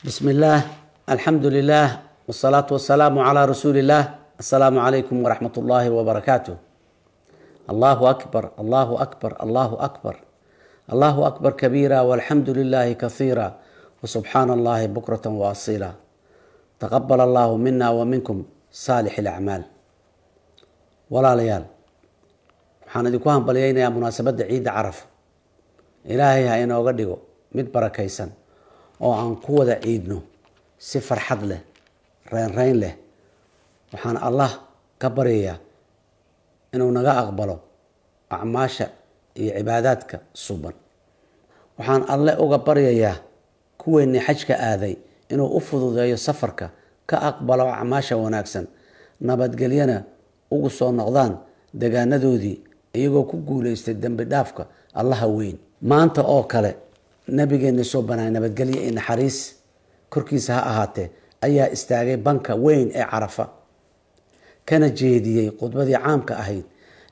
بسم الله، الحمد لله، والصلاة والسلام على رسول الله. السلام عليكم ورحمة الله وبركاته. الله أكبر، الله أكبر، الله أكبر، الله أكبر كبيرا، والحمد لله كثيرا، وسبحان الله بكرة وأصيلا. تقبل الله منا ومنكم صالح الأعمال. Walaalayaal, waxaan idinku hambalyaynayaa munaasabadda Ciidda Carafa. Ilaahay ha inooga dhigo mid barakaysan oo aan ku wada ciidno si farxad leh, reynreyn leh. Waxaan Allah ka baryayaa inuu naga aqbalo acmaasha iyo cibaadaadka suban. Waxaan Alle uga baryayaa kuweennii xajka aaday inuu u fududeeyo safarka, ka aqbalo acmaasha wanaagsan, nabadgelyana ugu soo noqdaan degaanadoodii iyagoo ku guulaystay dembi dhaafka Allaha weyn. Maanta oo kale Nabigeenna soo banaay, nabadgelyo iyo naxariis korkiisa ha ahaatee, ayaa istaagay banka weyn ee Carafa, kana jeediyey khudbadii caamka ahayd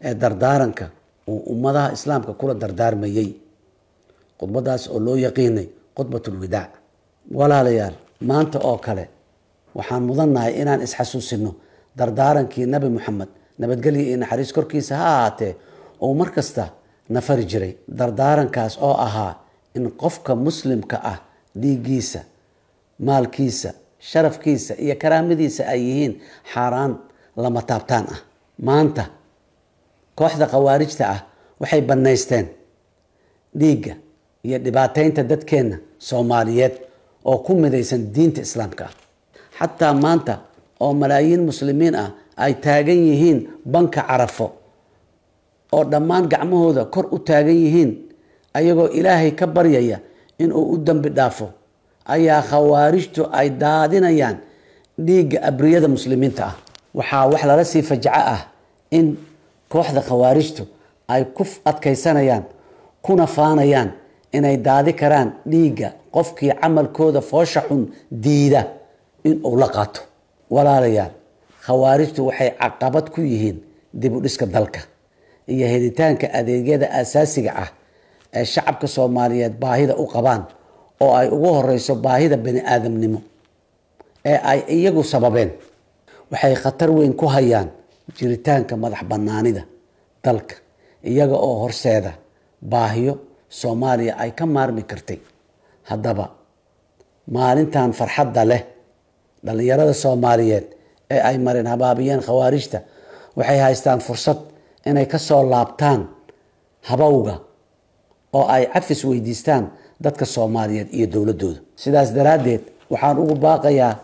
ee dardaaranka uu ummadaha Islaamka kula dardaarmayey, khudbadaas oo loo yaqiinay khudbatulwidaac. Walaalayaal, maanta oo kale waxaan mudannahay inaan isxasuusino dardaarankii Nabi Muxamed, nabadgelyo iyo naxariis korkiisa ha ahaatee, uu mar kasta nafari jiray, dardaarankaas oo ahaa in qofka Muslimka ah dhiiggiisa, maalkiisa, sharafkiisa iyo karaamadiisa ay yihiin xaaraan lama taabtaan ah. Maanta kooxda Khawaarijta ah waxay bannaysteen dhiigga iyo dhibaateynta dadkeenna Soomaaliyeed oo ku midaysan diinta Islaamka ah. Xataa maanta oo malaayiin Muslimiin ah ay taagan yihiin banka Carafo oo dhammaan gacmahooda kor u taagan yihiin ayagoo Ilaahay ka baryaya inuu u dambi dhaafo, ayaa Khawaarijtu ay daadinayaan dhiigga abriyada Muslimiinta ah. Waxaa wax lala sii fajaco ah in kooxda Khawaarijtu ay ku adkaysanayaan kuna faanayaan inay daadi karaan dhiigga qofkii camalkooda foosha xun diida in uu la qaato. Walaalayaal, Khawaarijtu waxay caqabad ku yihiin dib u dhiska dalka iyo helitaanka adeegyada asaasiga ah ee shacabka Soomaaliyeed baahida u qabaan, oo ay ugu horeyso baahida bani aadamnimo ee ay iyagu sababeen. Waxay khatar weyn ku hayaan jiritaanka madax banaanida dalka, iyaga oo horseeda baahiyo Soomaaliya ay ka maarmi kartay. Haddaba maalintan farxadda leh, dhallinyarada Soomaaliyeed ee ay mareen habaabiyeen Khawaarijta waxay haystaan fursad inay ka soo laabtaan habowga oo ay cafis weydiistaan dadka Soomaaliyeed iyo dowladdooda. Sidaas daraaddeed waxaan ugu baaqayaa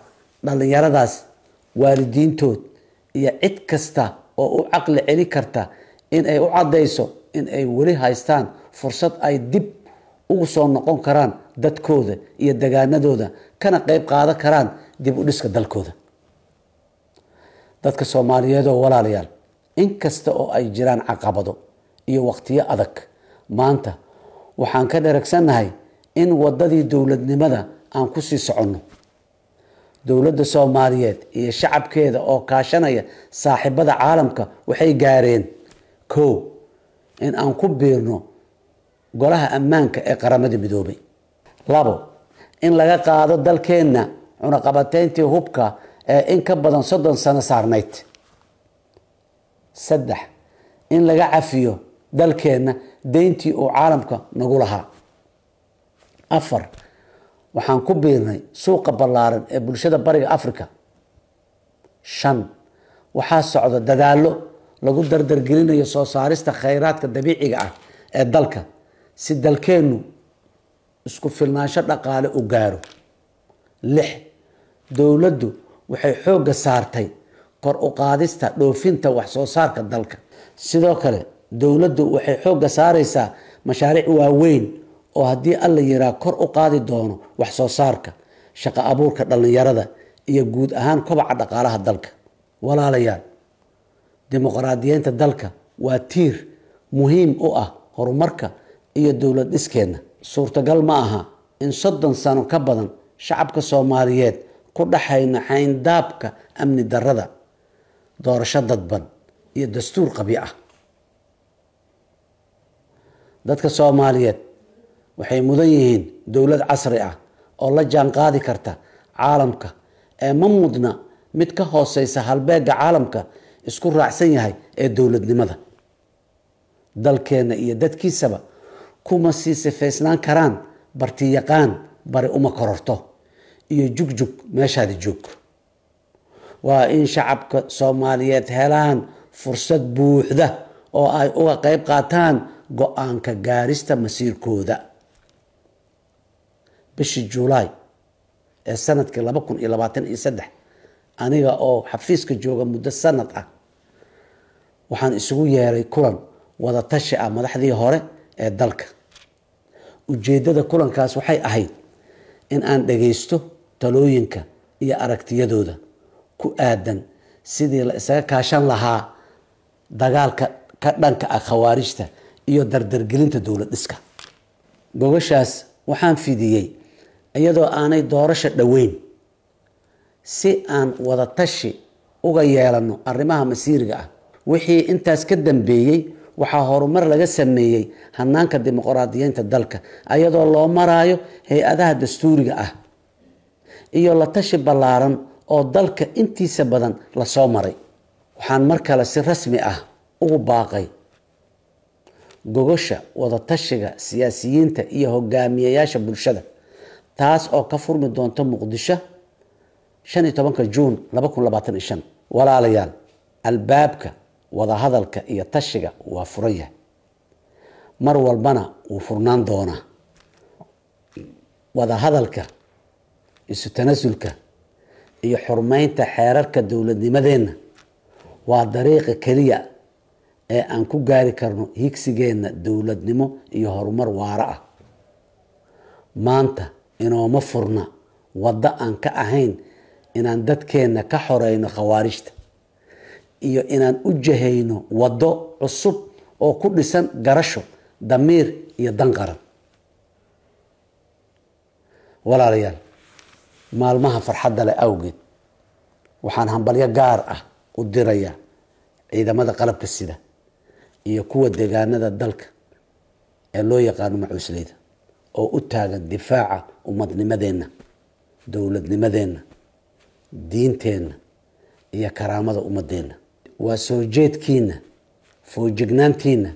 dhallinyaradaas, waalidiintood iyo cid kasta oo u caqli celi karta in ay u caddayso in ay weli haystaan fursad ay dib ugu soo noqon karaan dadkooda iyo degaanadooda, kana qayb qaadan karaan dib u dhiska dalkooda. Dadka Soomaaliyeedoo, walaalayaal, inkasta oo ay jiraan caqabado iyo waqtiyo adag, maanta waxaan ka dheragsannahay in waddadii dowladnimada aan ku sii soconno. Dowladda Soomaaliyeed iyo shacabkeeda oo kaashanaya saaxiibada caalamka waxay gaareen: kow, in aan ku biirno Golaha Ammaanka ee Qaramada Midoobay; labo, in laga qaado dalkeenna cunaqabateyntii hubka ee in ka badan 30 sano saarnayd; saddex, in laga cafiyo dalkeenna deyntii uu caalamka nagu lahaa; afar, waxaan ku biirnay suuqa ballaaran ee bulshada Bariga Africa; shan, waxaa socda dadaallo lagu dardargelinayo soo saarista khayraadka dabiiciga ah ee dalka si dalkeennu isku filnaansho dhaqaale u gaaro; lix, dowladdu waxay xoogga saartay kor u qaadista dhoofinta wax soo saarka dalka. Sidoo kale dowladdu waxay xoogga saareysaa mashaariic waaweyn oo haddii Alla yiraa kor u qaadi doono wax soo saarka, shaqo abuurka dhallinyarada iyo guud ahaan kobaca dhaqaalaha dalka. Walaalayaal, dimuqraadiyeynta dalka waa tiir muhiim u ah horumarka iyo dowlad dhiskeenna. Suurtagal ma aha in 30 sano ka badan shacabka Soomaaliyeed ku dhaxayno xayndaabka amni darrada, doorasho dadban iyo dastuur qabyo ah. Dadka Soomaaliyeed waxay mudan yihiin dowlad casri ah oo la jaanqaadi karta caalamka ee ma mudna mid ka hooseysa halbeegga caalamka isku raacsan yahay ee dowladnimada. Dalkeenna iyo dadkiisaba kuma sii sifaysnaan karaan bartiyaqaan bari uma kororto iyo jugjug meeshaadi joog. Waa in shacabka Soomaaliyeed helaan fursad buuxda oo ay uga qayb qaataan go-aanka gaarista masiirkooda. Bishii Juulaay ee sanadkii 2023, aniga oo xafiiska jooga muddo sanad ah, waxaan isugu yeeray kulan wada tashi ah madaxdii hore ee dalka. Ujeeddada kulankaas waxay ahayd in aan dhagaysto talooyinka iyo aragtiyadooda ku aadan sidii la isaga kaashan lahaa dagaalka ka dhanka ah khawaarijta iyo dardargelinta dowlad dhiska. Gogashaas waxaan fidiyey iyadoo aanay doorasho dhoweyn, si aan wada tashi uga yeelano arrimaha masiiriga ah. Wixii intaas ka dambeeyey waxaa horumar laga sameeyey hanaanka dimuqraadiyiinta dalka, iyadoo loo maraayo hay-adaha dastuuriga ah iyo la tashi ballaaran oo dalka intiisa badan lasoo maray. Waxaan mar kale si rasmi ah ugu baaqay gogosha wada tashiga siyaasiyiinta iyo hogaamiyayaasha bulshada, taas oo ka furmi doonta Muqdisho 15-ka Juun 2025. Walaalayaal, albaabka wadahadalka iyo tashiga waa furan yahay, mar walbana wuu furnaan doonaa. Wadahadalka, isu tanasulka iyo xurmeynta xeerarka dowladnimadeenna waa dariiqa keliya ee aan ku gaari karno higsigeenna dowladnimo iyo horumar waara ah. Maanta inooma furna waddo aan ka ahayn inaan dadkeenna ka xoreyno khawaarijta iyo inaan u jahayno waddo cusub oo ku dhisan garasho, damiir iyo dan qaran. Walaalayaal, maalmaha farxadda leh awgeed waxaan hambalyo gaar ah u dirayaa ciidamada qalabka sida iyo kuwa deegaanada dalka ee loo yaqaano macuusleyda oo u taagan difaaca ummadnimadeenna, dowladnimadeenna, diinteenna iyo karaamada ummadeenna. Waa soo jeedkiina, foojignaantiina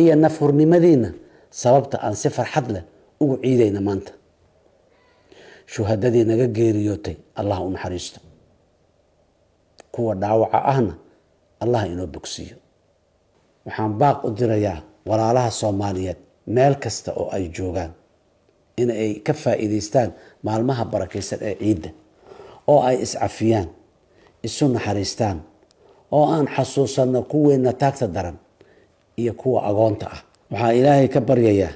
iyo nafhurnimadiina sababta aan si farxad leh ugu ciidayna maanta. Shuhadadii naga geeriyootay Allah u naxariisto, kuwa dhaawaca ahna Allah inoo bogsiiyo. Waxaan baaq u dirayaa walaalaha Soomaaliyeed meel kasta oo ay joogaan in ay ka faa'iidaystaan maalmaha barakaysan ee ciidda, oo ay iscafiyaan, isu naxariistaan, oo aan xasuusanno kuweenna taagta daran iyo kuwa agoonta ah. Waxaa Ilaahay ka baryayaa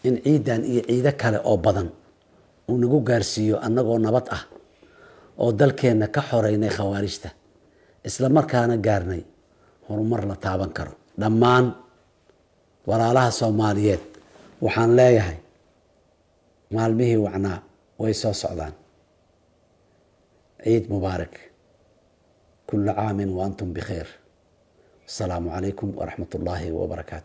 in ciiddan iyo ciido kale oo badan uu nagu gaarsiiyo annagoo nabad ah oo dalkeenna ka xoreynay khawaarijta, isla markaana gaarnay horumar la taaban karo. Dhammaan walaalaha Soomaaliyeed waxaan leeyahay, maalmihii wacnaa way soo socdaan. Ciid mubaarak, kullu caamin wa antum bikhayr. Asalaamu calaykum waraxmat ullaahi wabarakaatu.